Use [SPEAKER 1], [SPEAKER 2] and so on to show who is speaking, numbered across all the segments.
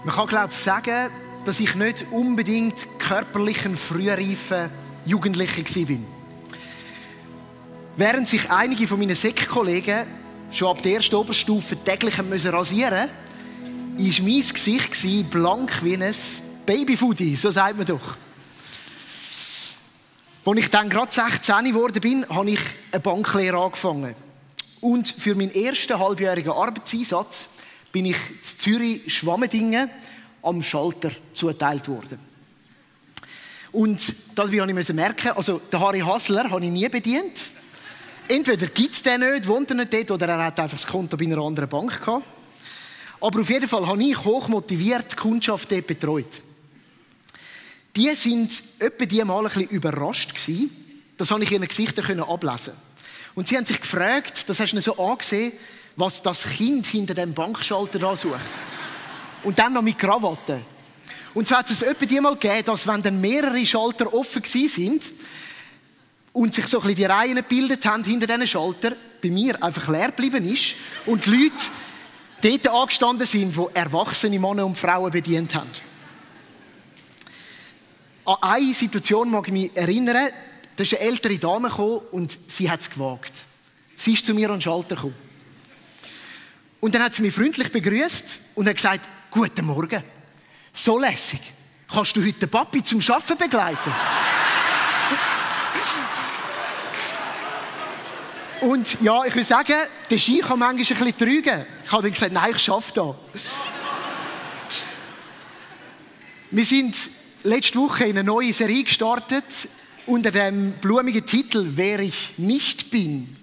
[SPEAKER 1] Man kann, glaube ich, sagen, dass ich nicht unbedingt körperlich ein frühreifer Jugendlicher war. Während sich einige von meinen Sekkollegen schon ab der ersten Oberstufe täglich rasieren mussten, war mein Gesicht blank wie ein Babyfoodie, so sagt man doch. Als ich dann gerade 16 geworden bin, habe ich eine Banklehre angefangen. Und für meinen ersten halbjährigen Arbeitseinsatz bin ich in Zürich-Schwammendingen am Schalter zugeteilt worden. Und dabei musste ich merken, also den Harry Hasler habe ich nie bedient. Entweder gibt es den nicht, wohnt er nicht dort, oder er hat einfach das Konto bei einer anderen Bank gehabt. Aber auf jeden Fall habe ich hochmotiviert die Kundschaft dort betreut. Die waren etwa die mal ein bisschen überrascht gewesen. Das konnte ich in ihren Gesichtern ablesen. Und sie haben sich gefragt, das hast du so angesehen, was das Kind hinter dem Bankschalter da sucht. Und dann noch mit Krawatte. Und so hat es etwa die mal gegeben, dass wenn dann mehrere Schalter offen waren und sich so ein bisschen die Reihen gebildet haben hinter diesen Schalter, bei mir einfach leer geblieben ist und die Leute dort angestanden sind, die erwachsene Männer und Frauen bedient haben. An eine Situation mag ich mich erinnern, da ist eine ältere Dame gekommen und sie hat es gewagt. Sie ist zu mir an den Schalter gekommen. Und dann hat sie mich freundlich begrüßt und hat gesagt, «Guten Morgen, so lässig. Kannst du heute den Papi zum Arbeiten begleiten?» Und ja, ich will sagen, der Ski kann manchmal ein bisschen trügen. Ich habe dann gesagt, «Nein, ich arbeite da.» Wir sind letzte Woche in eine neue Serie gestartet unter dem blumigen Titel «Wer ich nicht bin».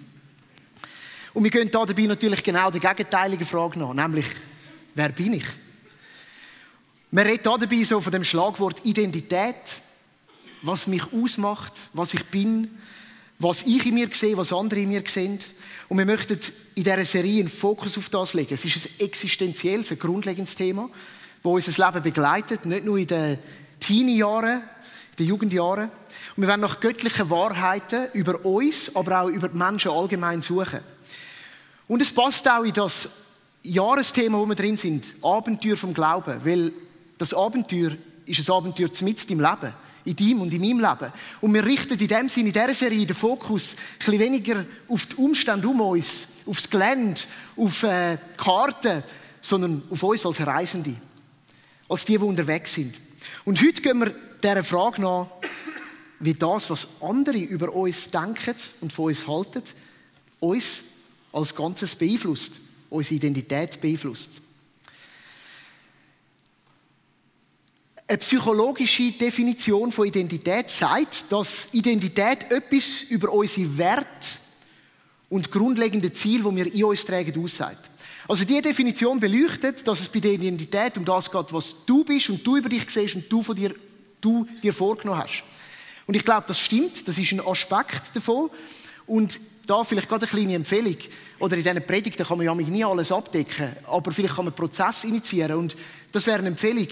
[SPEAKER 1] Und wir gehen dabei natürlich genau der gegenteiligen Frage nach, nämlich «Wer bin ich?». Man redet dabei so von dem Schlagwort Identität, was mich ausmacht, was ich bin, was ich in mir sehe, was andere in mir sehen. Und wir möchten in dieser Serie einen Fokus auf das legen. Es ist ein existenzielles, ein grundlegendes Thema, das unser Leben begleitet, nicht nur in den Teenie-Jahren, in den Jugendjahren. Und wir werden nach göttlichen Wahrheiten über uns, aber auch über die Menschen allgemein suchen. Und es passt auch in das Jahresthema, wo wir drin sind, Abenteuer vom Glauben, weil das Abenteuer ist ein Abenteuer mitten im Leben, in deinem und in meinem Leben. Und wir richten in dem Sinne in dieser Serie den Fokus ein bisschen weniger auf die Umstände um uns, auf das Gelände, auf die Karten, sondern auf uns als Reisende, als die unterwegs sind. Und heute gehen wir dieser Frage nach, wie das, was andere über uns denken und von uns halten, uns als Ganzes beeinflusst, unsere Identität beeinflusst. Eine psychologische Definition von Identität sagt, dass Identität etwas über unsere Werte und grundlegende Ziele, die wir in uns tragen, aussagt. Also diese Definition beleuchtet, dass es bei der Identität um das geht, was du bist und du über dich siehst und du dir vorgenommen hast. Und ich glaube, das stimmt, das ist ein Aspekt davon. Und da vielleicht gerade eine kleine Empfehlung. Oder in diesen Predigten kann man ja nie alles abdecken, aber vielleicht kann man einen Prozess initiieren. Und das wäre eine Empfehlung.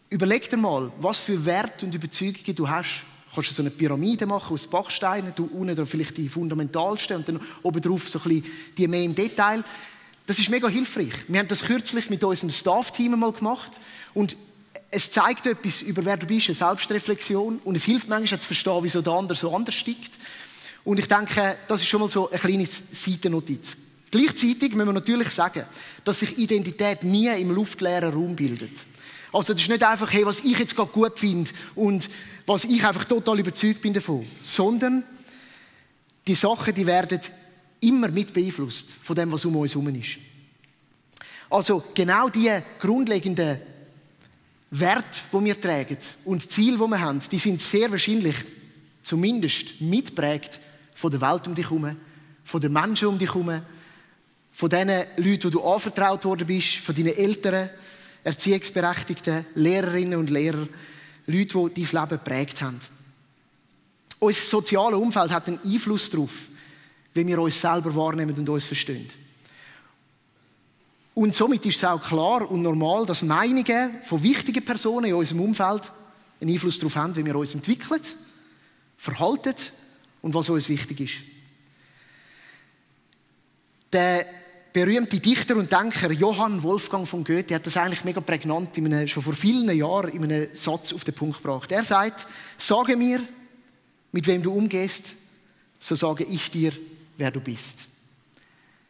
[SPEAKER 1] Überleg dir mal, was für Werte und Überzeugungen du hast. Du kannst so eine Pyramide machen aus Backsteinen, du unten drauf vielleicht die fundamentalsten und dann oben drauf so ein bisschen die mehr im Detail. Das ist mega hilfreich. Wir haben das kürzlich mit unserem Staff-Team mal gemacht und es zeigt etwas über wer du bist, eine Selbstreflexion und es hilft manchmal zu verstehen, wieso der andere so anders tickt. Und ich denke, das ist schon mal so eine kleine Seitennotiz. Gleichzeitig müssen wir natürlich sagen, dass sich Identität nie im luftleeren Raum bildet. Also das ist nicht einfach, hey, was ich jetzt gerade gut finde und was ich einfach total überzeugt bin davon, sondern die Sachen, die werden immer mit beeinflusst von dem, was um uns herum ist. Also genau die grundlegenden Werte, die wir tragen und Ziele, die wir haben, die sind sehr wahrscheinlich zumindest mitgeprägt von der Welt um dich herum, von den Menschen um dich herum, von den Leuten, die du anvertraut worden bist, von deinen Eltern, Erziehungsberechtigten, Lehrerinnen und Lehrer, Leute, die dein Leben geprägt haben. Unser soziales Umfeld hat einen Einfluss darauf, wie wir uns selber wahrnehmen und uns verstehen. Und somit ist es auch klar und normal, dass Meinungen von wichtigen Personen in unserem Umfeld einen Einfluss darauf haben, wie wir uns entwickeln, verhalten und was uns wichtig ist. Der berühmte Dichter und Denker Johann Wolfgang von Goethe hat das eigentlich mega prägnant schon vor vielen Jahren in einem Satz auf den Punkt gebracht. Er sagt, sage mir, mit wem du umgehst, so sage ich dir, wer du bist.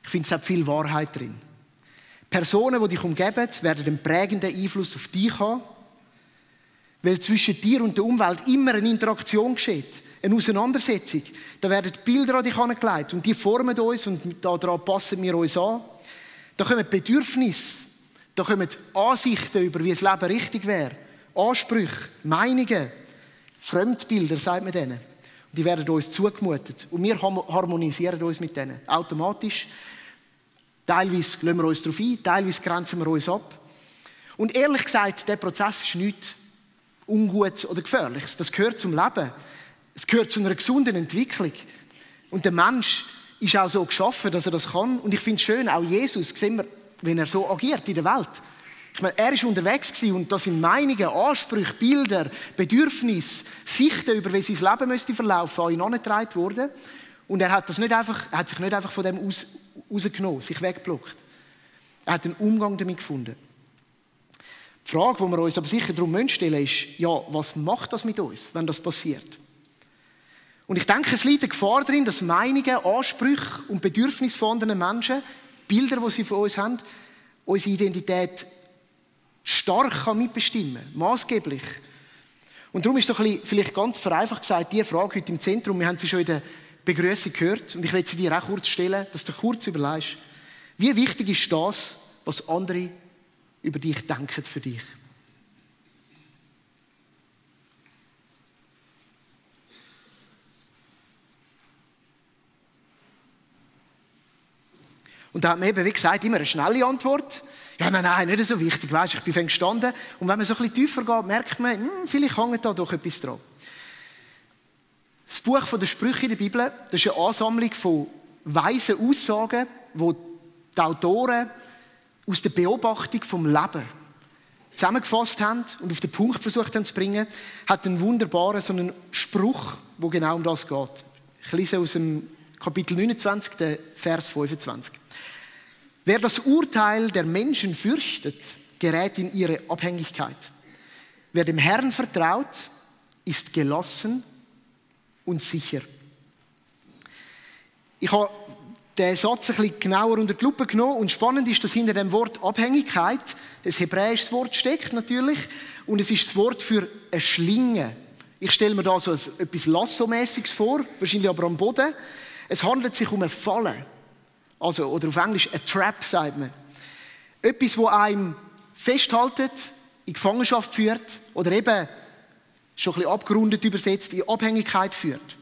[SPEAKER 1] Ich finde, es hat viel Wahrheit drin. Personen, die dich umgeben, werden einen prägenden Einfluss auf dich haben, weil zwischen dir und der Umwelt immer eine Interaktion geschieht, eine Auseinandersetzung. Da werden Bilder an dich angelegt und die formen uns und daran passen wir uns an. Da kommen Bedürfnisse, da kommen Ansichten über, wie das Leben richtig wäre, Ansprüche, Meinungen, Fremdbilder, sagt man denen. Und die werden uns zugemutet und wir harmonisieren uns mit denen, automatisch. Teilweise lassen wir uns darauf ein, teilweise grenzen wir uns ab. Und ehrlich gesagt, der Prozess ist nichts Ungutes oder Gefährliches. Das gehört zum Leben. Es gehört zu einer gesunden Entwicklung. Und der Mensch ist auch so geschaffen, dass er das kann. Und ich finde es schön, auch Jesus, sehen wir, wenn er so agiert in der Welt. Ich meine, er war unterwegs gewesen und da sind Meinungen, Ansprüche, Bilder, Bedürfnisse, Sichten über wie sein Leben müsste verlaufen, an ihn herangetragen worden. Und er hat sich nicht einfach von dem rausgenommen, sich weggeblockt. Er hat einen Umgang damit gefunden. Die Frage, die wir uns aber sicher darum stellen müssen, ist, ja, was macht das mit uns, wenn das passiert? Und ich denke, es liegt eine Gefahr drin, dass Meinungen, Ansprüche und Bedürfnisse von anderen Menschen, Bilder, die sie von uns haben, unsere Identität stark mitbestimmen kann, maßgeblich. Und darum ist so ein bisschen, vielleicht ganz vereinfacht gesagt, diese Frage heute im Zentrum, wir haben sie schon in der Begrüßung gehört und ich will sie dir auch kurz stellen, dass du kurz überlegst, wie wichtig ist das, was andere über dich denken für dich? Und da hat man eben, wie gesagt, immer eine schnelle Antwort. Ja, nein, nicht so wichtig, weisst, ich bin fest gestanden. Und wenn man so ein bisschen tiefer geht, merkt man, vielleicht hängt da doch etwas dran. Das Buch der Sprüche in der Bibel, das ist eine Ansammlung von weisen Aussagen, die die Autoren aus der Beobachtung vom Leben zusammengefasst haben und auf den Punkt versucht haben zu bringen, hat einen wunderbaren so einen Spruch, wo genau um das geht. Ich lese aus dem Kapitel 29, der Vers 25. Wer das Urteil der Menschen fürchtet, gerät in ihre Abhängigkeit. Wer dem Herrn vertraut, ist gelassen und sicher. Ich habe den Satz ein bisschen genauer unter die Lupe genommen und spannend ist, dass hinter dem Wort Abhängigkeit ein hebräisches Wort steckt natürlich und es ist das Wort für eine Schlinge. Ich stelle mir da so etwas Lasso-mäßiges vor, wahrscheinlich aber am Boden. Es handelt sich um eine Falle. Also, oder auf Englisch a Trap, sagt man. Etwas, das einem festhaltet, in Gefangenschaft führt oder eben, schon ein bisschen abgerundet übersetzt, in Abhängigkeit führt.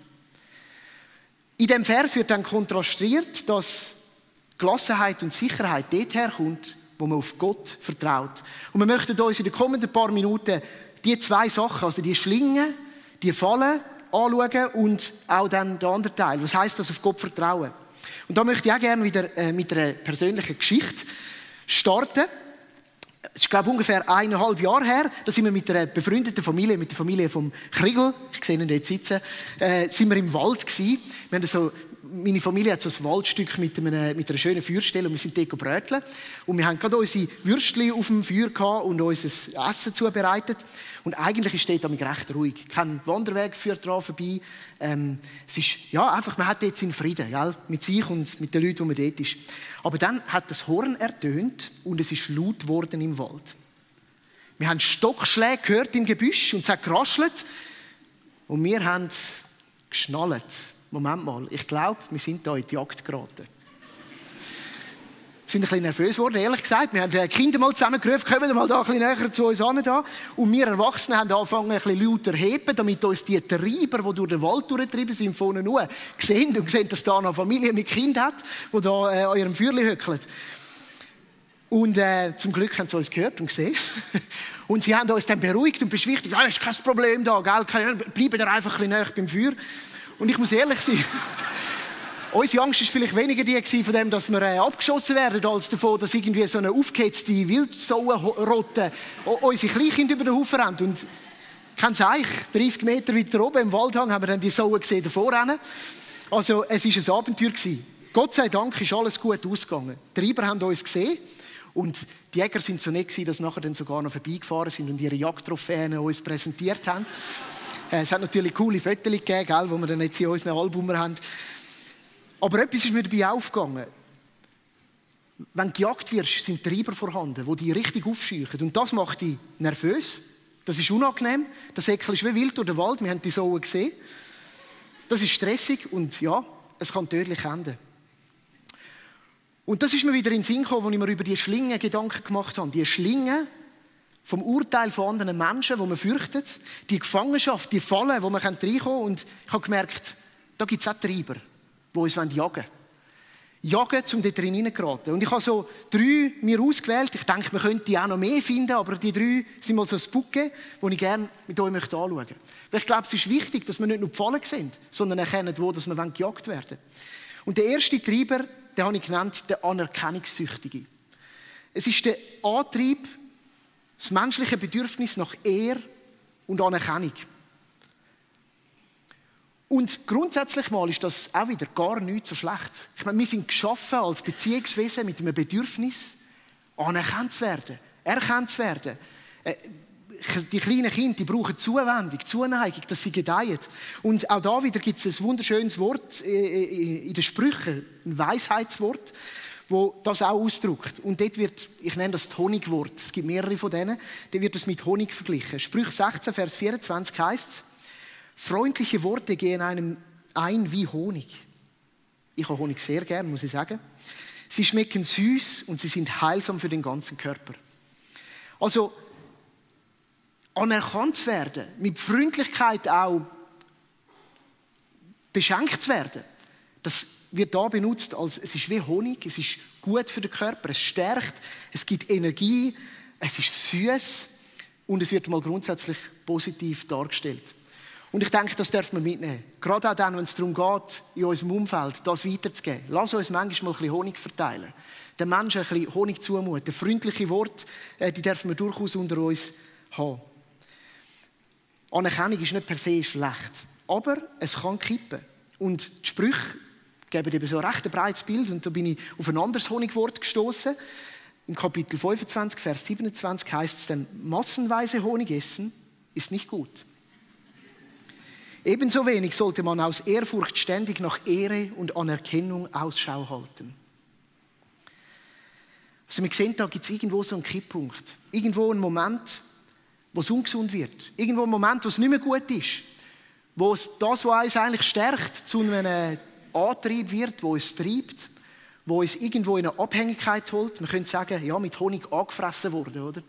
[SPEAKER 1] In diesem Vers wird dann kontrastiert, dass Gelassenheit und Sicherheit dort herkommt, wo man auf Gott vertraut. Und wir möchten uns in den kommenden paar Minuten die zwei Sachen, also die Schlingen, die Fallen, anschauen und auch dann den anderen Teil. Was heisst das, auf Gott vertrauen? Und da möchte ich auch gerne wieder mit einer persönlichen Geschichte starten. Es ist, glaube ich, ungefähr 1,5 Jahre her, da sind wir mit einer befreundeten Familie, mit der Familie vom Kriegel, ich sehe ihn dort sitzen, sind wir im Wald gewesen. Wir haben so, meine Familie hat so ein Waldstück mit einer schönen Feuerstelle und wir sind dort gebröteln. Und wir haben gerade unsere Würstchen auf dem Feuer gehabt und uns ein Essen zubereitet. Und eigentlich ist dort recht ruhig. Kein Wanderweg führt daran vorbei. Es ist, ja, einfach, man hat dort seinen Frieden, gell? Mit sich und mit den Leuten, wo man dort ist. Aber dann hat das Horn ertönt und es ist laut geworden im Wald. Wir haben Stockschläge gehört im Gebüsch und es hat geraschelt. Und wir haben geschnallt. Moment mal, ich glaube, wir sind da in die Jagd geraten. Wir sind ein bisschen nervös geworden, ehrlich gesagt. Wir haben die Kinder mal zusammengerufen, kommen mal da ein bisschen näher zu uns an. Da. Und wir Erwachsenen haben angefangen, ein bisschen lauter zu heben, damit uns die Treiber, die durch den Wald durchgetrieben sind, vorne nur sehen und sehen, dass da eine Familie mit Kind hat, die da an ihrem Feuerchen hückelt. Und zum Glück haben sie uns gehört und gesehen. Und sie haben uns dann beruhigt und beschwichtigt, ja, ist kein Problem da, gell? Bleiben wir einfach ein bisschen näher beim Feuer. Und ich muss ehrlich sein, unsere Angst war vielleicht weniger die von dem, dass wir abgeschossen werden, als davon, dass irgendwie so eine aufgehetzte Wildsauenrotte unsere Kleinkinder über den Haufen rennt. Und ich kenne es eigentlich, 30 Meter weiter oben im Waldhang haben wir dann die Sauen gesehen davor rennen. Also es war ein Abenteuer gewesen. Gott sei Dank ist alles gut ausgegangen. Die Treiber haben uns gesehen und die Jäger sind so nett gewesen, dass sie nachher dann sogar noch vorbeigefahren sind und ihre Jagdtrophäen uns präsentiert haben. Es hat natürlich coole Fotos gegeben, die wir dann jetzt in unseren Albumen haben. Aber etwas ist mir dabei aufgegangen. Wenn du gejagt wirst, sind Treiber vorhanden, die dich richtig aufscheuchen. Und das macht dich nervös. Das ist unangenehm. Das Säckchen ist wie wild durch den Wald. Wir haben die Sonnen gesehen. Das ist stressig und ja, es kann tödlich enden. Und das ist mir wieder in den Sinn gekommen, als ich mir über die Schlingen Gedanken gemacht habe. Die Schlingen vom Urteil von anderen Menschen, die man fürchtet. Die Gefangenschaft, die Fallen, wo man reinkommen kann. Und ich habe gemerkt, da gibt es auch Treiber, die uns jagen wollen. Jagen, um dort drin hineingeraten. Und ich habe so 3 mir ausgewählt. Ich denke, man könnte auch noch mehr finden, aber die 3 sind mal so ein Bucke, die ich gerne mit euch anschauen möchte. Weil ich glaube, es ist wichtig, dass wir nicht nur die Fallen sehen, sondern erkennen, wo dass wir gejagt werden wollen. Und der erste Treiber, den habe ich genannt, der Anerkennungssüchtige. Es ist der Antrieb, das menschliche Bedürfnis nach Ehre und Anerkennung. Und grundsätzlich mal ist das auch wieder gar nicht so schlecht. Ich meine, wir sind geschaffen als Beziehungswesen mit einem Bedürfnis, anerkannt zu werden, erkannt zu werden. Die kleinen Kinder, die brauchen Zuwendung, Zuneigung, dass sie gedeihen. Und auch da wieder gibt es ein wunderschönes Wort in den Sprüchen, ein Weisheitswort, wo das auch ausdrückt. Und dort wird, ich nenne das Honigwort, es gibt mehrere von denen, da wird das mit Honig verglichen. Sprüche 16, Vers 24 heißt es: Freundliche Worte gehen einem ein wie Honig. Ich habe Honig sehr gern, muss ich sagen. Sie schmecken süß und sie sind heilsam für den ganzen Körper. Also, anerkannt zu werden, mit Freundlichkeit auch beschenkt zu werden, das wird da benutzt als, es ist wie Honig, es ist gut für den Körper, es stärkt, es gibt Energie, es ist süß und es wird mal grundsätzlich positiv dargestellt. Und ich denke, das dürfen wir mitnehmen. Gerade auch dann, wenn es darum geht, in unserem Umfeld das weiterzugeben. Lass uns manchmal mal ein bisschen Honig verteilen. Den Menschen ein bisschen Honig zumuten. Freundliche Worte, die dürfen wir durchaus unter uns haben. Anerkennung ist nicht per se schlecht. Aber es kann kippen. Und die Sprüche geben eben so ein recht breites Bild. Und da bin ich auf ein anderes Honigwort gestoßen. Im Kapitel 25, Vers 27 heißt es dann: Massenweise Honig essen ist nicht gut. Ebenso wenig sollte man aus Ehrfurcht ständig nach Ehre und Anerkennung Ausschau halten. Also wir sehen, da gibt es irgendwo so einen Kipppunkt. Irgendwo einen Moment, wo es ungesund wird. Irgendwo einen Moment, wo es nicht mehr gut ist. Wo es das, was uns eigentlich stärkt, zu einem Antrieb wird, wo uns treibt, wo uns irgendwo in eine Abhängigkeit holt. Man könnte sagen, ja, mit Honig angefressen worden, oder?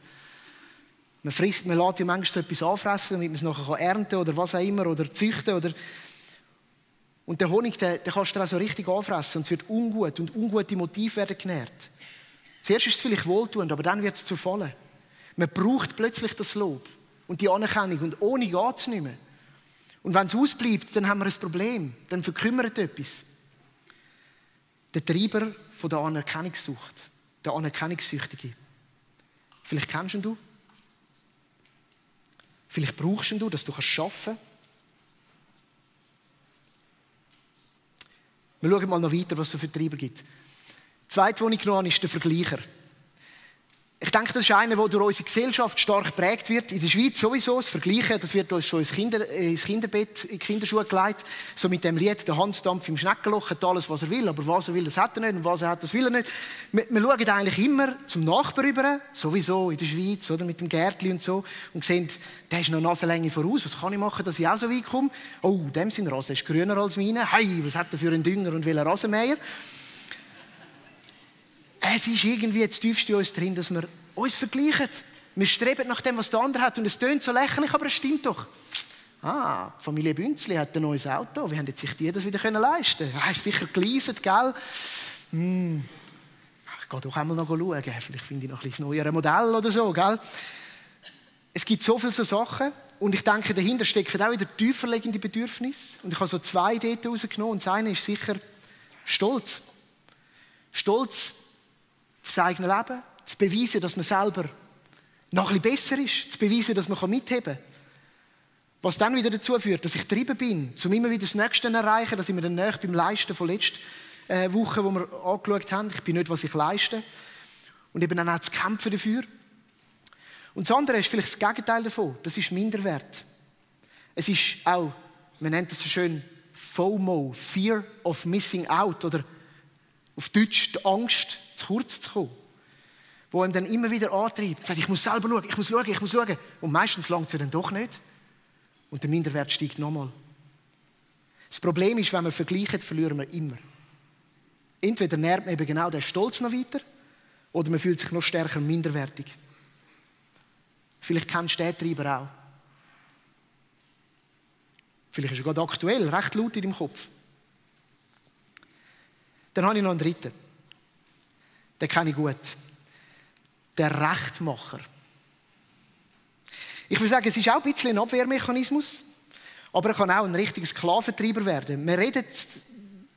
[SPEAKER 1] Man lässt ja manchmal so etwas anfressen, damit man es nachher ernten kann oder was auch immer, oder züchten. Oder und der Honig, den kannst du auch so richtig anfressen und es wird ungut und ungute Motive werden genährt. Zuerst ist es vielleicht wohltuend, aber dann wird es zu Fallen. Man braucht plötzlich das Lob und die Anerkennung und ohne geht es nicht mehr. Und wenn es ausbleibt, dann haben wir ein Problem, dann verkümmert etwas. Der Treiber von der Anerkennungssucht, der Anerkennungssüchtige. Vielleicht kennst du ihn. Vielleicht brauchst du, dass du arbeiten kannst. Wir schauen mal noch weiter, was es für Treiber gibt. Der zweite, den ich genommen habe, ist der Vergleicher. Ich denke, das ist einer, der durch unsere Gesellschaft stark geprägt wird. In der Schweiz sowieso. Das Vergleichen, das wird uns schon ins Kinderbett, in die Kinderschuhe gelegt. So mit dem Lied, der Hans Dampf im Schneckenloch hat alles, was er will. Aber was er will, das hat er nicht. Und was er hat, das will er nicht. Wir schauen eigentlich immer zum Nachbarn rüber. Sowieso in der Schweiz, oder? Mit dem Gärtli und so. Und sehen, der ist noch eine Nasenlänge voraus. Was kann ich machen, dass ich auch so weit komme? Oh, dem sein Rasen ist grüner als meine. Hey, was hat er für einen Dünger und welchen Rasenmäher? Es ist irgendwie das Tiefste in uns drin, dass wir uns vergleichen. Wir streben nach dem, was der andere hat. Und es tönt so lächerlich, aber es stimmt doch. Die Familie Bünzli hat ein neues Auto. Wie haben sich die das wieder leisten können? Ist sicher geleaset, gell? Ich gehe doch einmal noch schauen. Vielleicht finde ich noch ein bisschen neues Modell oder so, gell? Es gibt so viele so Sachen. Und ich denke, dahinter stecken auch wieder tiefer liegende Bedürfnisse. Und ich habe so 2 dort rausgenommen. Und das eine ist sicher Stolz. Stolz auf das eigene Leben, zu beweisen, dass man selber noch ein bisschen besser ist, zu beweisen, dass man mitheben kann. Was dann wieder dazu führt, dass ich getrieben bin, um immer wieder das Nächste zu erreichen, dass ich mir dann näher beim Leisten von letzt Woche, die wir angeschaut haben. Ich bin nicht, was ich leiste. Und eben dann auch zu kämpfen dafür. Und das andere ist vielleicht das Gegenteil davon. Das ist Minderwert. Es ist auch, man nennt das so schön FOMO, Fear of Missing Out, oder auf Deutsch die Angst, zu kurz zu kommen. Wo einem dann immer wieder antreibt und sagt, ich muss selber schauen, ich muss schauen, ich muss schauen. Und meistens langt es ja dann doch nicht. Und der Minderwert steigt nochmal. Das Problem ist, wenn wir vergleichen, verlieren wir immer. Entweder nährt man eben genau den Stolz noch weiter, oder man fühlt sich noch stärker minderwertig. Vielleicht kennst du den Treiber auch. Vielleicht ist er gerade aktuell, recht laut in deinem Kopf. Dann habe ich noch einen dritten. Den kenne ich gut. Der Rechtmacher. Ich würde sagen, es ist auch ein bisschen ein Abwehrmechanismus, aber er kann auch ein richtiger Sklaventreiber werden. Man redet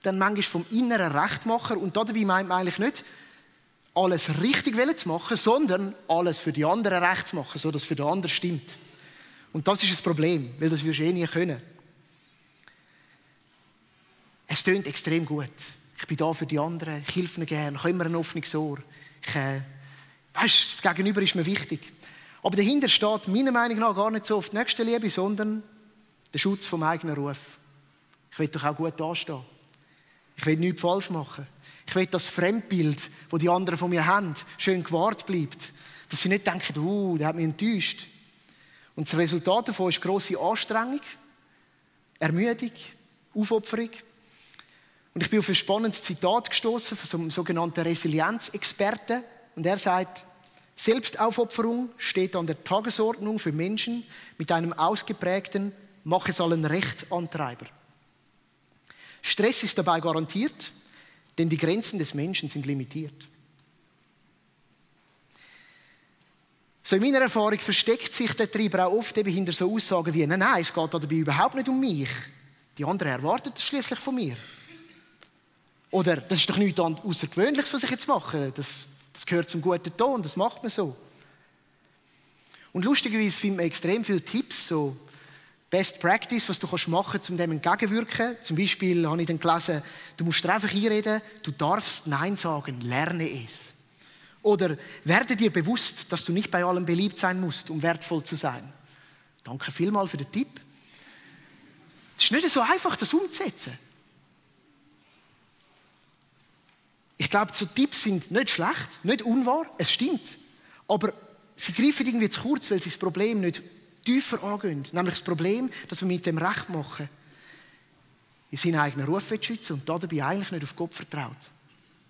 [SPEAKER 1] dann manchmal vom inneren Rechtmacher und dabei meint man eigentlich nicht, alles richtig zu machen, sondern alles für die anderen recht zu machen, sodass es für den anderen stimmt. Und das ist das Problem, weil das wirst du nie können. Es tönt extrem gut. Ich bin da für die anderen, ich helfe ihnen gerne, ich habe immer ein offenes Ohr. Das Gegenüber ist mir wichtig. Aber dahinter steht meiner Meinung nach gar nicht so oft die Nächstenliebe, sondern der Schutz vom eigenen Ruf. Ich will doch auch gut dastehen. Ich will nichts falsch machen. Ich will, dass das Fremdbild, das die anderen von mir haben, schön gewahrt bleibt. Dass sie nicht denken, der hat mich enttäuscht. Und das Resultat davon ist grosse Anstrengung, Ermüdung, Aufopferung. Und ich bin auf ein spannendes Zitat gestoßen von so einem sogenannten Resilienzexperten. Und er sagt, Selbstaufopferung steht an der Tagesordnung für Menschen mit einem ausgeprägten Mach es allen recht Antreiber. Stress ist dabei garantiert, denn die Grenzen des Menschen sind limitiert. So in meiner Erfahrung versteckt sich der Treiber auch oft eben hinter so Aussagen wie, nein, es geht dabei überhaupt nicht um mich. Die anderen erwarten das schließlich von mir. Oder, das ist doch nichts Außergewöhnliches, was ich jetzt mache. Das gehört zum guten Ton, das macht man so. Und lustigerweise findet man extrem viele Tipps, so Best Practice, was du machen kannst, um dem entgegenwirken. Zum Beispiel habe ich dann gelesen, du musst dir einfach einreden, du darfst Nein sagen, lerne es. Oder werde dir bewusst, dass du nicht bei allem beliebt sein musst, um wertvoll zu sein. Danke vielmals für den Tipp. Es ist nicht so einfach, das umzusetzen. Ich glaube, so Tipps sind nicht schlecht, nicht unwahr, es stimmt. Aber sie greifen irgendwie zu kurz, weil sie das Problem nicht tiefer angehen. Nämlich das Problem, dass wir mit dem Recht machen, in seinen eigenen Ruf schützen und dabei eigentlich nicht auf Gott vertraut.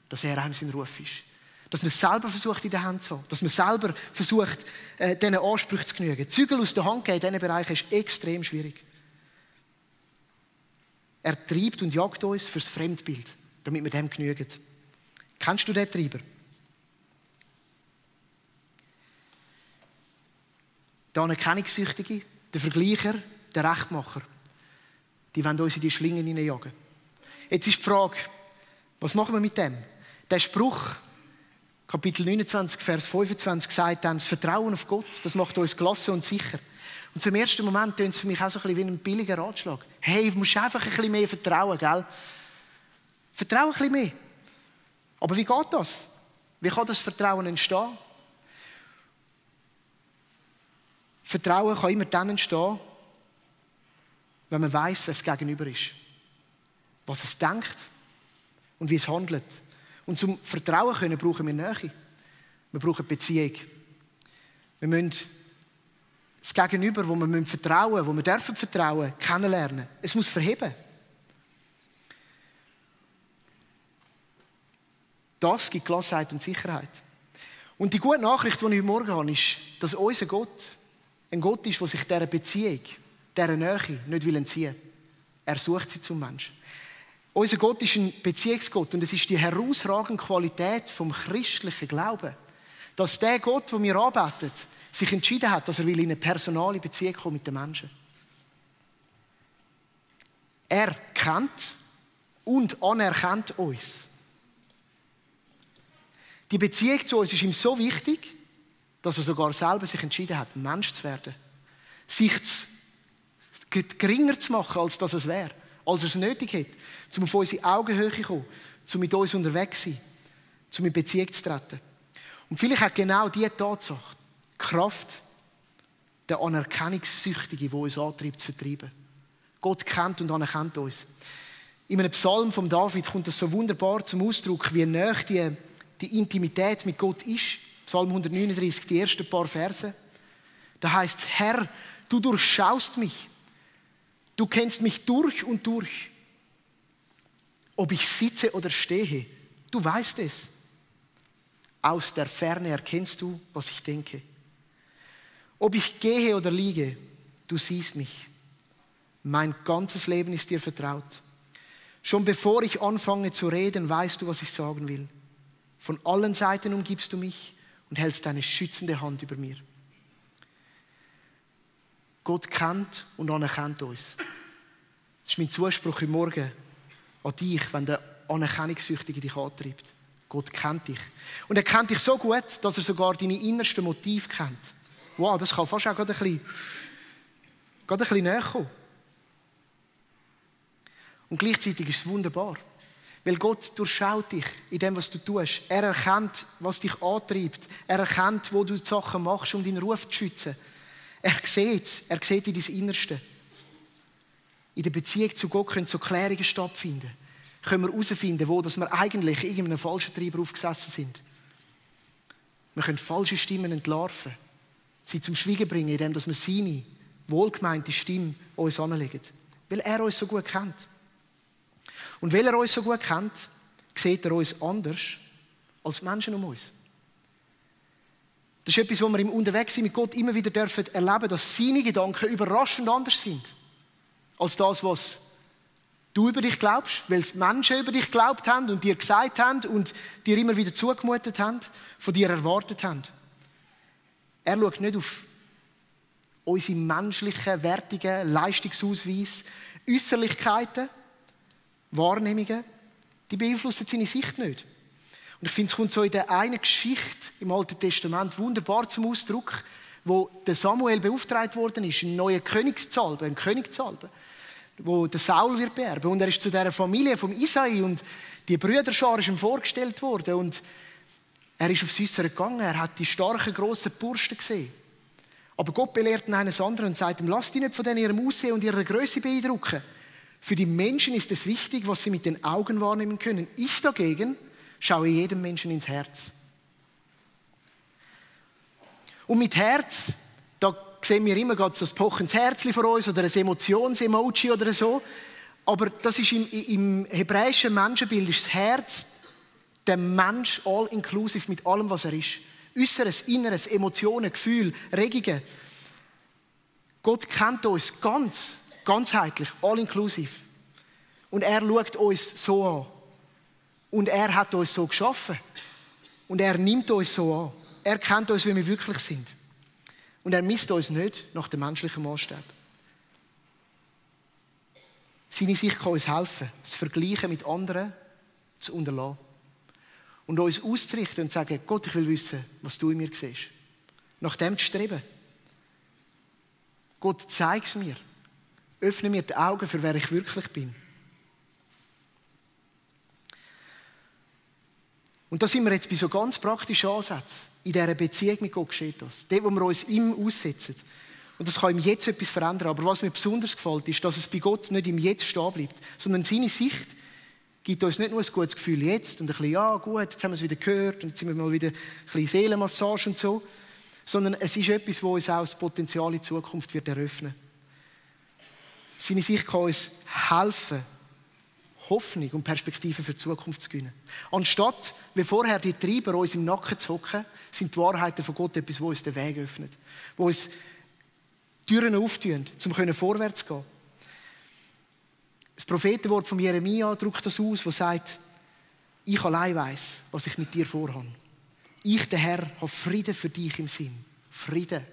[SPEAKER 1] Dass er einem sein Ruf ist. Dass man es selber versucht in der Hand zu haben. Dass man selber versucht, diesen Ansprüchen zu genügen. Zügel aus der Hand geben in diesen Bereichen ist extrem schwierig. Er treibt und jagt uns fürs Fremdbild, damit wir dem genügen. Kennst du den Treiber? Der Anerkennungssüchtige, der Vergleicher, der Rechtmacher. Die wollen uns in die Schlingen hineinjagen. Jetzt ist die Frage, was machen wir mit dem? Der Spruch, Kapitel 29, Vers 25, sagt dann, das Vertrauen auf Gott, das macht uns gelassen und sicher. Und zum ersten Moment tönt es für mich auch so ein bisschen wie ein billiger Ratschlag. Hey, du musst einfach ein bisschen mehr vertrauen, gell? Vertraue ein bisschen mehr. Aber wie geht das? Wie kann das Vertrauen entstehen? Vertrauen kann immer dann entstehen, wenn man weiss, wer es gegenüber ist. Was es denkt und wie es handelt. Und zum Vertrauen können brauchen wir Nähe. Wir brauchen Beziehung. Wir müssen das Gegenüber, wo wir vertrauen, wo wir dürfen vertrauen, kennenlernen. Es muss verheben. Das gibt Gelassenheit und Sicherheit. Und die gute Nachricht, die ich heute Morgen habe, ist, dass unser Gott ein Gott ist, der sich dieser Beziehung, dieser Nähe nicht entziehen will. Er sucht sie zum Menschen. Unser Gott ist ein Beziehungsgott und es ist die herausragende Qualität vom christlichen Glauben, dass der Gott, den wir anbeten, sich entschieden hat, dass er in eine personale Beziehung kommen mit den Menschen. Er kennt und anerkennt uns. Die Beziehung zu uns ist ihm so wichtig, dass er sogar selber sich entschieden hat, Mensch zu werden. Sich geringer zu machen, als dass er es wäre. Als er es nötig hat, um auf unsere Augenhöhe zu kommen, um mit uns unterwegs zu sein, um in Beziehung zu treten. Und vielleicht hat genau diese Tatsache die Kraft, der Anerkennungssüchtige, der uns antreibt, zu vertreiben. Gott kennt und anerkennt uns. In einem Psalm von David kommt das so wunderbar zum Ausdruck, wie nah die Intimität mit Gott ist. Psalm 139, die ersten paar Verse. Da heißt es: Herr, du durchschaust mich. Du kennst mich durch und durch. Ob ich sitze oder stehe, du weißt es. Aus der Ferne erkennst du, was ich denke. Ob ich gehe oder liege, du siehst mich. Mein ganzes Leben ist dir vertraut. Schon bevor ich anfange zu reden, weißt du, was ich sagen will. Von allen Seiten umgibst du mich und hältst deine schützende Hand über mir. Gott kennt und anerkennt uns. Das ist mein Zuspruch heute Morgen an dich, wenn der Anerkennungssüchtige dich antreibt. Gott kennt dich. Und er kennt dich so gut, dass er sogar deine innersten Motive kennt. Wow, das kann fast auch gerade ein bisschen näher kommen. Und gleichzeitig ist es wunderbar. Weil Gott durchschaut dich in dem, was du tust. Er erkennt, was dich antreibt. Er erkennt, wo du die Sachen machst, um deinen Ruf zu schützen. Er sieht es. Er sieht in dein Innerste. In der Beziehung zu Gott können so Klärungen stattfinden. Können wir herausfinden, wo wir eigentlich irgendeinem falschen Treiber aufgesessen sind. Wir können falsche Stimmen entlarven. Sie zum Schweigen bringen, indem wir seine wohlgemeinte Stimme uns anlegen. Weil er uns so gut kennt. Und weil er uns so gut kennt, sieht er uns anders als die Menschen um uns. Das ist etwas, was wir im Unterwegssein mit Gott immer wieder erleben dürfen, dass seine Gedanken überraschend anders sind als das, was du über dich glaubst, weil es Menschen über dich geglaubt haben und dir gesagt haben und dir immer wieder zugemutet haben, von dir erwartet haben. Er schaut nicht auf unsere menschlichen, wertigen Leistungsausweise, Äußerlichkeiten, Wahrnehmungen, die beeinflussen seine Sicht nicht. Und ich finde, es kommt so in der einen Geschichte im Alten Testament wunderbar zum Ausdruck, wo der Samuel beauftragt worden ist, einen neuen König zu salben, wo der Saul wird beerben. Und er ist zu dieser Familie vom Isai und die Brüderschar ist ihm vorgestellt worden. Und er ist aufs Äußere gegangen, er hat die starken, grossen Bursten gesehen. Aber Gott belehrt ihn eines anderen und sagt ihm, lass dich nicht von ihrem Aussehen und ihrer Größe beeindrucken. Für die Menschen ist es wichtig, was sie mit den Augen wahrnehmen können. Ich dagegen schaue jedem Menschen ins Herz. Und mit Herz, da sehen wir immer gerade so ein pochendes Herzchen vor uns oder ein Emotions-Emoji oder so. Aber das ist im hebräischen Menschenbild ist das Herz der Mensch all-inclusive mit allem, was er ist. Äußeres, Inneres, Emotionen, Gefühle, Regungen. Gott kennt uns ganzheitlich, all-inclusive. Und er schaut uns so an. Und er hat uns so geschaffen. Und er nimmt uns so an. Er kennt uns, wie wir wirklich sind. Und er misst uns nicht nach dem menschlichen Maßstab. Seine Sicht kann uns helfen, das Vergleichen mit anderen zu unterlassen. Und uns auszurichten und zu sagen, Gott, ich will wissen, was du in mir siehst. Nach dem zu streben. Gott, zeig es mir. Öffne mir die Augen, für wer ich wirklich bin. Und da sind wir jetzt bei so ganz praktischen Ansätzen. In dieser Beziehung mit Gott geschieht das. Dort, wo wir uns ihm aussetzen. Und das kann ihm jetzt etwas verändern. Aber was mir besonders gefällt, ist, dass es bei Gott nicht im Jetzt stehen bleibt, sondern seine Sicht gibt uns nicht nur ein gutes Gefühl jetzt und ein bisschen, ja gut, jetzt haben wir es wieder gehört und jetzt sind wir mal wieder ein bisschen Seelenmassage und so, sondern es ist etwas, wo uns auch das Potenzial in Zukunft wird eröffnen. Seine Sicht kann uns helfen, Hoffnung und Perspektive für die Zukunft zu gewinnen. Anstatt, wie vorher, die Treiber uns im Nacken zu hocken, sind die Wahrheiten von Gott etwas, wo uns den Weg öffnet, wo uns Türen auftun, um vorwärts zu gehen. Das Prophetenwort von Jeremia drückt das aus, wo sagt, ich allein weiss, was ich mit dir vorhabe. Ich, der Herr, habe Frieden für dich im Sinn. Frieden.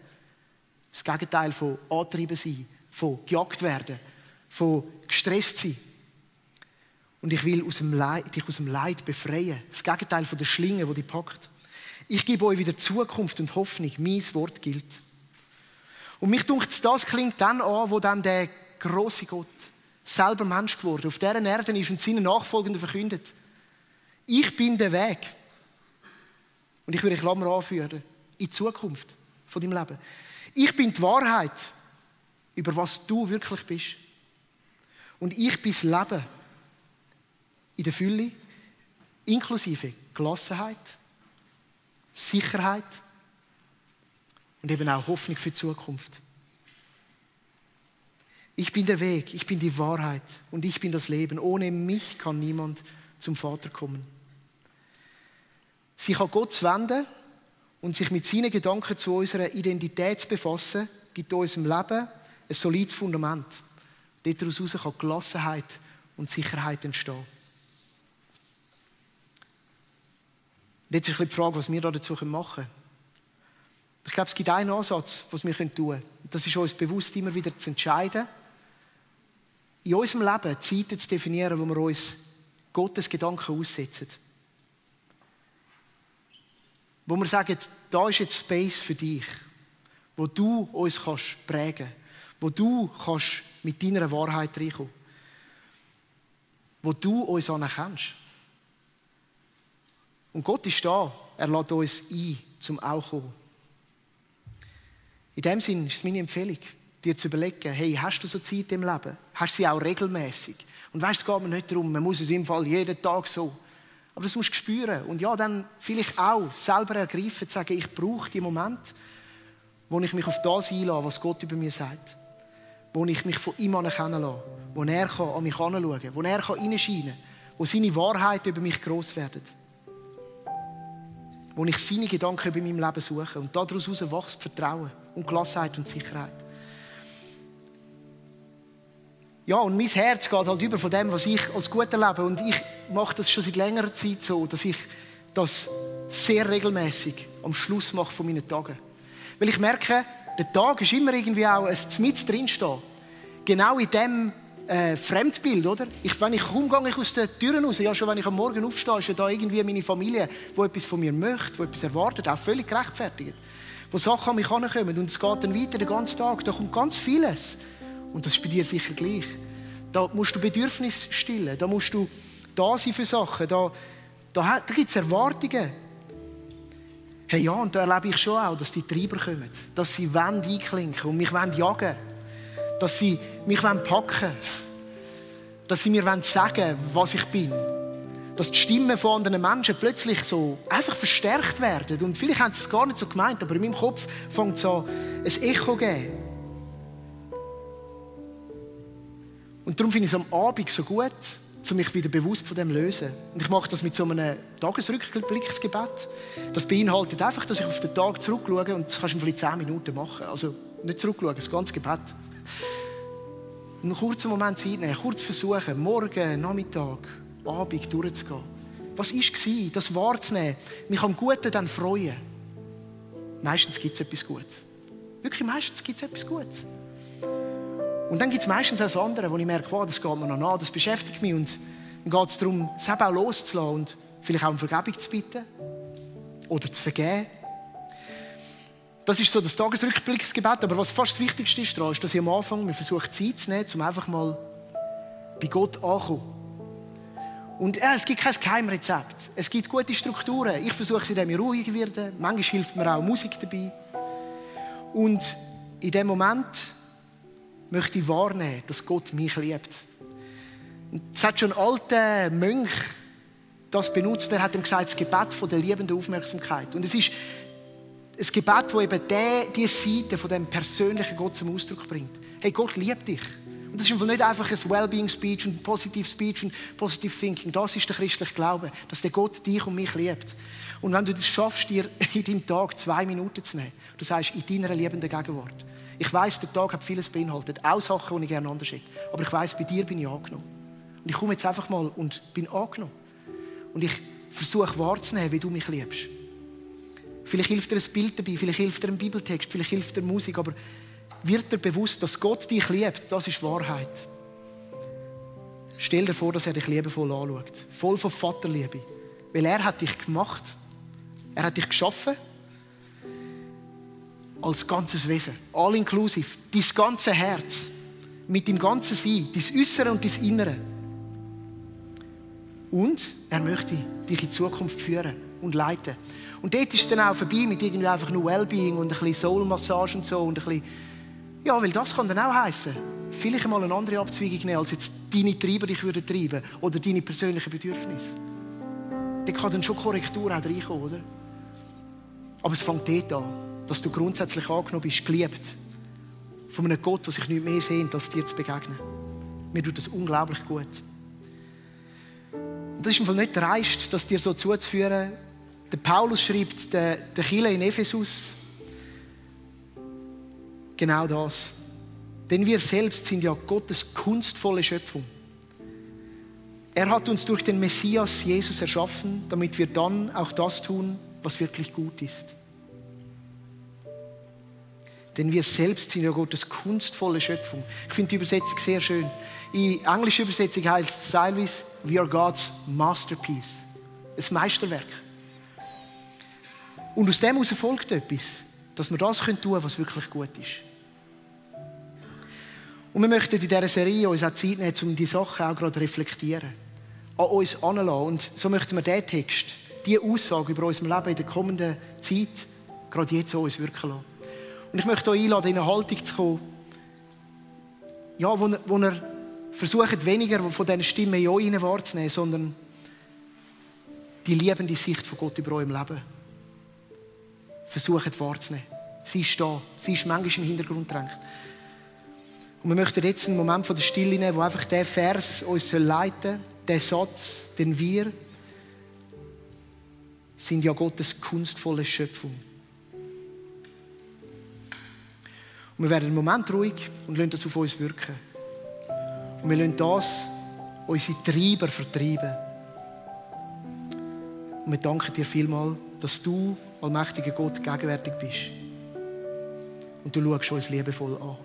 [SPEAKER 1] Das Gegenteil von angetrieben sein, von gejagt werden, von gestresst sein. Und ich will dich aus dem Leid befreien. Das Gegenteil von der Schlinge, die dich packt. Ich gebe euch wieder Zukunft und Hoffnung. Mein Wort gilt. Und mich dunkt, das klingt dann an, wo dann der grosse Gott selber Mensch geworden auf dieser Erde ist und seinen Nachfolgenden verkündet. Ich bin der Weg. Und ich würde Klammer anführen. In die Zukunft von deinem Leben. Ich bin die Wahrheit, über was du wirklich bist. Und ich bin das Leben in der Fülle, inklusive Gelassenheit, Sicherheit und eben auch Hoffnung für die Zukunft. Ich bin der Weg, ich bin die Wahrheit und ich bin das Leben. Ohne mich kann niemand zum Vater kommen. Sich an Gott zu wenden und sich mit seinen Gedanken zu unserer Identität zu befassen, gibt unserem Leben ein solides Fundament. Daraus kann Gelassenheit und Sicherheit entstehen. Und jetzt ist die Frage, was wir dazu machen können. Ich glaube, es gibt einen Ansatz, was wir tun können. Das ist uns bewusst, immer wieder zu entscheiden, in unserem Leben Zeiten zu definieren, wo wir uns Gottes Gedanken aussetzen. Wo wir sagen, da ist jetzt Space für dich, wo du uns prägen kannst, wo du mit deiner Wahrheit reinkommen kannst, wo du uns anerkennst. Und Gott ist da, er lädt uns ein, zum auch kommen. In dem Sinne ist es meine Empfehlung, dir zu überlegen, hey, hast du so Zeit im Leben? Hast du sie auch regelmäßig? Und weißt, es geht mir nicht darum, man muss es im Fall jeden Tag so. Aber das musst du spüren. Und ja, dann vielleicht auch selber ergreifen, zu sagen, ich brauche die Moment, wo ich mich auf das einlasse, was Gott über mir sagt. Wo ich mich von ihm anerkennen lasse. Wo er an mich hinschauen kann. Wo er hineinscheinen kann. Wo seine Wahrheit über mich gross werden. Wo ich seine Gedanken über mein Leben suche. Und daraus wächst Vertrauen und Gelassenheit und Sicherheit. Ja, und mein Herz geht halt über von dem, was ich als gut erlebe. Und ich mache das schon seit längerer Zeit so, dass ich das sehr regelmäßig am Schluss mache von meinen Tagen. Weil ich merke, der Tag ist immer irgendwie auch ein mit drinstehen. Genau in dem Fremdbild, oder? Wenn ich kaum gehe ich aus den Türen raus, ja schon wenn ich am Morgen aufstehe, ist ja da irgendwie meine Familie, die etwas von mir möchte, die etwas erwartet, auch völlig gerechtfertigt. Wo Sachen an mich herankommen und es geht dann weiter den ganzen Tag. Da kommt ganz vieles. Und das ist bei dir sicher gleich. Da musst du Bedürfnisse stillen, da musst du da sein für Sachen, da gibt es Erwartungen. Hey, ja, und da erlebe ich schon auch, dass die Treiber kommen, dass sie einklinken und mich jagen wollen, dass sie mich packen wollen, dass sie mir sagen wollen, was ich bin. Dass die Stimmen von anderen Menschen plötzlich so einfach verstärkt werden. Und vielleicht haben sie es gar nicht so gemeint, aber in meinem Kopf fängt es an, ein Echo zu geben. Und darum finde ich es am Abend so gut, um mich wieder bewusst von dem zu lösen. Und ich mache das mit so einem Tagesrückblicksgebet. Das beinhaltet einfach, dass ich auf den Tag zurückschaue und das kannst du vielleicht 10 Minuten machen. Also nicht zurückschauen, das ganze Gebet. Und einen kurzen Moment Zeit nehmen, kurz versuchen, morgen, Nachmittag, Abend durchzugehen. Was war das wahrzunehmen, mich am Guten dann freuen. Meistens gibt es etwas Gutes. Wirklich, meistens gibt es etwas Gutes. Und dann gibt es meistens auch das andere, wo ich merke, wow, das geht mir noch nach, das beschäftigt mich. Und dann geht es darum, es auch loszulassen und vielleicht auch um Vergebung zu bitten oder zu vergeben. Das ist so das Tagesrückblicksgebet. Aber was fast das Wichtigste ist daran, ist, dass ich am Anfang mir versuche, Zeit zu nehmen, um einfach mal bei Gott anzukommen. Und es gibt kein Geheimrezept. Es gibt gute Strukturen. Ich versuche es, indem ich ruhig werde. Manchmal hilft mir auch Musik dabei. Und in dem Moment möchte ich wahrnehmen, dass Gott mich liebt. Und es hat schon ein alter Mönch das benutzt. Er hat ihm gesagt, das Gebet von der liebenden Aufmerksamkeit. Und es ist ein Gebet, das eben diese Seite von dem persönlichen Gott zum Ausdruck bringt. Hey, Gott liebt dich. Und das ist nicht einfach ein Wellbeing-Speech und Positive Speech und Positive Thinking. Das ist der christliche Glaube, dass der Gott dich und mich liebt. Und wenn du das schaffst, dir in deinem Tag 2 Minuten zu nehmen, du sagst, in deiner liebenden Gegenwart. Ich weiss, der Tag hat vieles beinhaltet, auch Sachen, die ich gerne anders hätte. Aber ich weiss, bei dir bin ich angenommen. Und ich komme jetzt einfach mal und bin angenommen. Und ich versuche wahrzunehmen, wie du mich liebst. Vielleicht hilft dir ein Bild dabei, vielleicht hilft dir ein Bibeltext, vielleicht hilft dir Musik, aber wird dir bewusst, dass Gott dich liebt, das ist Wahrheit. Stell dir vor, dass er dich liebevoll anschaut. Voll von Vaterliebe. Weil er hat dich gemacht. Er hat dich geschaffen. Als ganzes Wesen. All inclusive. Dein ganze Herz. Mit dem ganzen Sein. Dein Äußere und dein Innere. Und er möchte dich in die Zukunft führen und leiten. Und dort ist es dann auch vorbei mit irgendwie einfach nur Wellbeing und ein bisschen Soul-Massage und so und ein bisschen, ja, weil das kann dann auch heissen, vielleicht mal eine andere Abzweigung nehmen, als jetzt deine Treiber dich würden treiben oder deine persönlichen Bedürfnisse. Da kann dann schon Korrektur auch reinkommen, oder? Aber es fängt dort an, dass du grundsätzlich angenommen bist, geliebt von einem Gott, der sich nicht mehr sehnt, als dir zu begegnen. Mir tut das unglaublich gut. Und das ist im Fall nicht dreist, das dir so zuzuführen. Der Paulus schreibt der Kirche in Ephesus genau das. Denn wir selbst sind ja Gottes kunstvolle Schöpfung. Er hat uns durch den Messias Jesus erschaffen, damit wir dann auch das tun, was wirklich gut ist. Denn wir selbst sind ja Gottes kunstvolle Schöpfung. Ich finde die Übersetzung sehr schön. In englischer Übersetzung heißt es teilweise, we are God's masterpiece. Ein Meisterwerk. Und aus dem heraus folgt etwas, dass wir das tun können, was wirklich gut ist. Und wir möchten in dieser Serie uns auch Zeit nehmen, um die Sachen auch gerade reflektieren. An uns heranlassen. Und so möchten wir diesen Text, diese Aussage über unser Leben in der kommenden Zeit, gerade jetzt an uns wirken lassen. Und ich möchte euch einladen, in eine Haltung zu kommen, ja, wo ihr versucht, weniger von diesen Stimmen in euch wahrzunehmen, sondern die liebende Sicht von Gott über eurem Leben versucht wahrzunehmen. Sie ist da, sie ist manchmal in den Hintergrund gedrängt. Und wir möchten jetzt einen Moment von der Stille nehmen, wo einfach dieser Vers uns leiten soll, der Satz, denn wir sind ja Gottes kunstvolle Schöpfung. Und wir werden einen Moment ruhig und lassen das auf uns wirken. Und wir lassen das unsere Treiber vertreiben. Und wir danken dir vielmals, dass du, allmächtiger Gott, gegenwärtig bist. Und du schaust uns liebevoll an.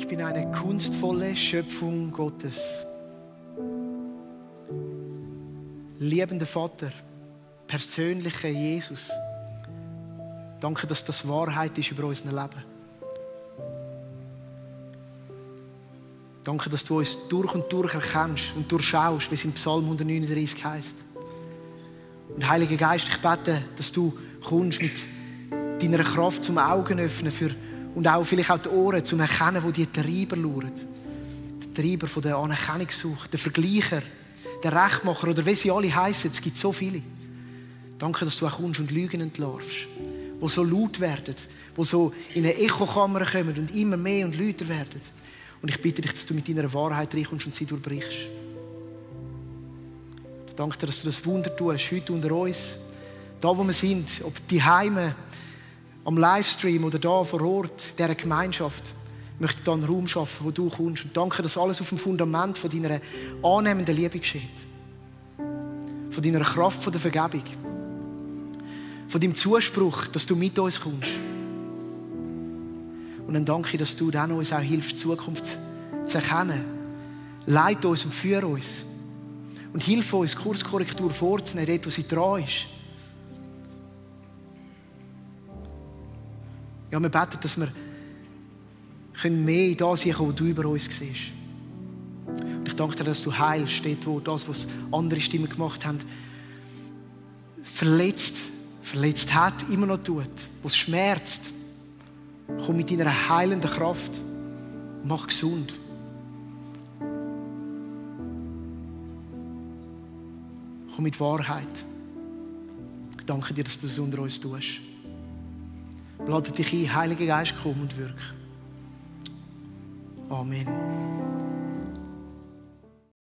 [SPEAKER 1] Ich bin eine kunstvolle Schöpfung Gottes. Liebender Vater, persönlicher Jesus, danke, dass das Wahrheit ist über unser Leben. Danke, dass du uns durch und durch erkennst und durchschaust, wie es im Psalm 139 heisst. Und Heiliger Geist, ich bete, dass du kommst mit deiner Kraft zum Augen öffnen und auch vielleicht auch die Ohren zum Erkennen, wo die Treiber lauern. Die Treiber von der Anerkennungssucht, der Vergleicher, der Rechtmacher oder wie sie alle heissen. Es gibt so viele. Danke, dass du auch kommst und Lügen entlarvst, die so laut werden, die so in eine Echokammer kommen und immer mehr und lauter werden. Und ich bitte dich, dass du mit deiner Wahrheit reinkommst und sie durchbrichst. Danke dir, dass du das Wunder tust, heute unter uns, Da, wo wir sind, ob die Heime, am Livestream oder da vor Ort, dieser Gemeinschaft, möchte ich da einen Raum schaffen, wo du kommst. Und danke, dass alles auf dem Fundament von deiner annehmenden Liebe geschieht. Von deiner Kraft, von der Vergebung. Von deinem Zuspruch, dass du mit uns kommst. Und dann danke ich, dass du dann uns auch hilfst, die Zukunft zu erkennen. Leite uns und führe uns. Und hilf uns, Kurskorrektur vorzunehmen, dort, wo sie dran ist. Ja, wir beten, dass wir mehr in das kommen, was du über uns siehst. Und ich danke dir, dass du heilst, dort, wo das, was andere Stimmen gemacht haben, verletzt hat, immer noch tut, was schmerzt. Komm mit deiner heilenden Kraft. Mach gesund. Komm mit Wahrheit. Ich danke dir, dass du das unter uns tust. Lade dich ein, Heiliger Geist, komm und wirk. Amen.